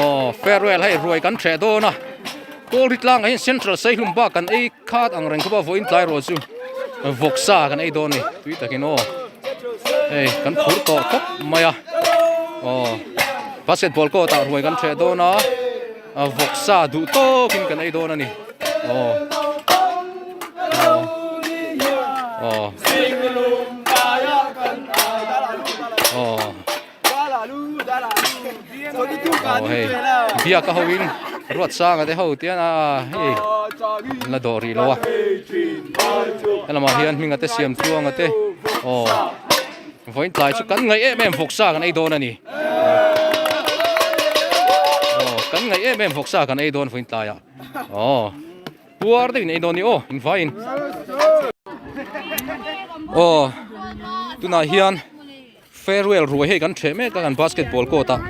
Aw farewell hei ruai kan hreh dawn a Kawlri tlangah hian central saihlum bak kan ei khat ang reng khawp a vawiin tlai rawh chu vawksa kan ei dawn a ni tui takin aw hei kan phur tawh khawp mai a aw basketball court ah ruai kan hreh dawn a vawksa duh tawkin kan ei dawn a ni aw aw aw aw. Aw hei biak a ho in ruat sanga te ho tian a hei an la dawh rih lo a helamah hian hminga te siam tluanga te aw vawiin tlai chu kan ngaih em em vawksa kan ei dawn a ni aw kan ngaih em em vawksa kan ei dawn vawiin tlaiah aw puar deuhin ei dawn a ni aw invaiin aw tunah hian. Farewell ruai hei kan ṭheh mek a kan basketball court ah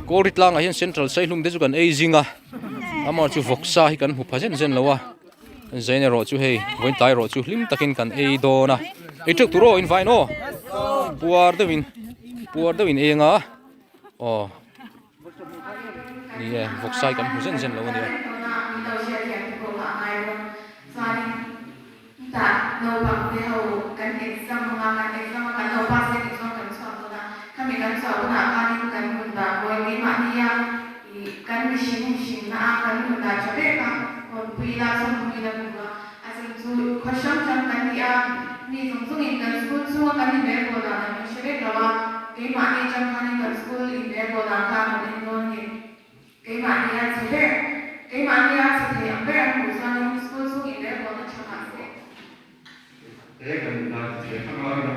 Kawlri tlangah hian central saihlum te chu kan ei zing a amah chu vawksa hi kan hmu pha zen zen lo a zain erawh chu hei vawiin tlai erawh chu hlim takin kan ei dawn a ei teuh tur aw invain aw puar deuhin puar deuhin ei anga aw ni e vawksa hi kan hmu zen zen lo a nia. Chutah naupang te ho kan exam anga kan exam a kan lo pass e tih chuan kan chhuak dawn a, khami kan chhuah hunah khanin kan nun dah kawi keimahnia ih kan mihring mihringna a kan nun dah tha ber kha hawnpui ila chhawmhung ila kan duh a, a chhan chu khaw hrang hrang kan ni a, mi zawng zawngin kan school chhunga kan inrelbawl dan an min hre vek lo a, keimahni atang khanin kan school inrelbawl dan kha an rawn en dawn a ni. Keimahni a chhe ber. Keimahni a chhe thei ang ber an hmuh chuanin school chhung inrelbawlna tha mah se. He kan nunna ti chhe hrang hlauhin a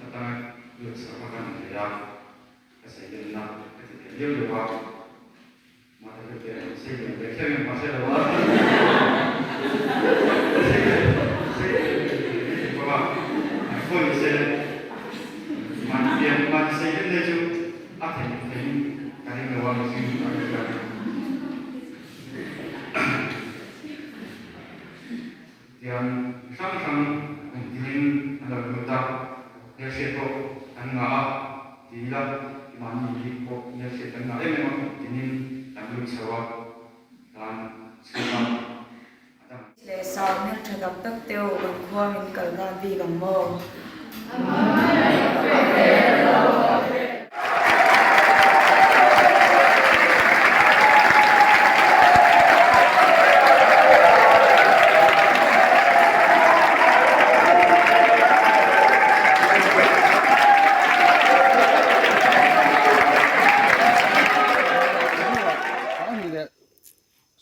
atanga lut chhuah kha kan nei a, ka seilenna ka ti thei liau liau a, mahse ka ti an seilen ve kher em mahse lo a, seilen seilen ve thei mai thei bawk a, khawi ni se mahni pian mahni seilen te chu A theih theihin ka ring lo a mihring a ring lo. Tiang hrang hrang kum tinin an lo lut a, hmelhriat pawh an ngah a, ti ila mahni hi pawh hmelhriat kan ngah em em a, kum tinin kan lut chho a, tan chhunga a dang. Leh sau hmeltha tak tak te u kan khua min kal dan bik ang maw?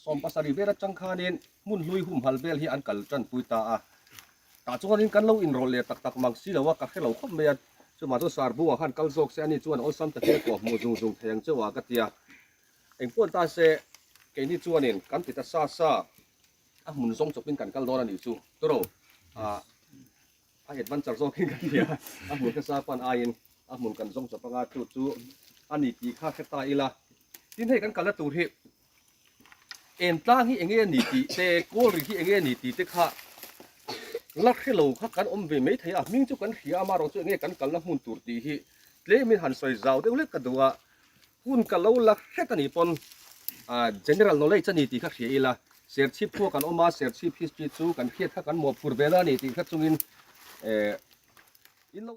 Sawm pasarih vel atang khanin hmun hlui humhal vel hi an kal tanpui ta a, tah chuanin kan lo inrawlh leh tak tak mang si lo a, ka hre lo khawp mai a, chumah chuan Sarbunga khan kal zawk se ani chuan awlsam takin a kuah hmuh zung zung thei ang chauh a ka ti a, engpawh ta se keini chuanin kan ti ta sa sa a hmun zawng chawpin kan kal dawn a nih chu tawrh a a adventure zawkin ka ti a, a hmun hre sa pan aiin a hmun kan zawng chawp anga chu chu a ni tih kha hre ta ila, tin hei kan kalna tur hi En tlang hi enge ni tih te, kawl ri hi enge ni tih te kha la hre lo kha kan awm ve mai thei a, hming chu kan hria a, amaherawh chu enge kan kalna hmun tur tih hi tlemin han sawi zau deuh hlek ka duh a, hun ka lo la hret a nih pawn general knowledge a ni tih kha hria ila, Serchhip khua kan awm a, Serchhip history chu kan hriat kha kan mawhphur ve na a ni tih kha chungin in lo.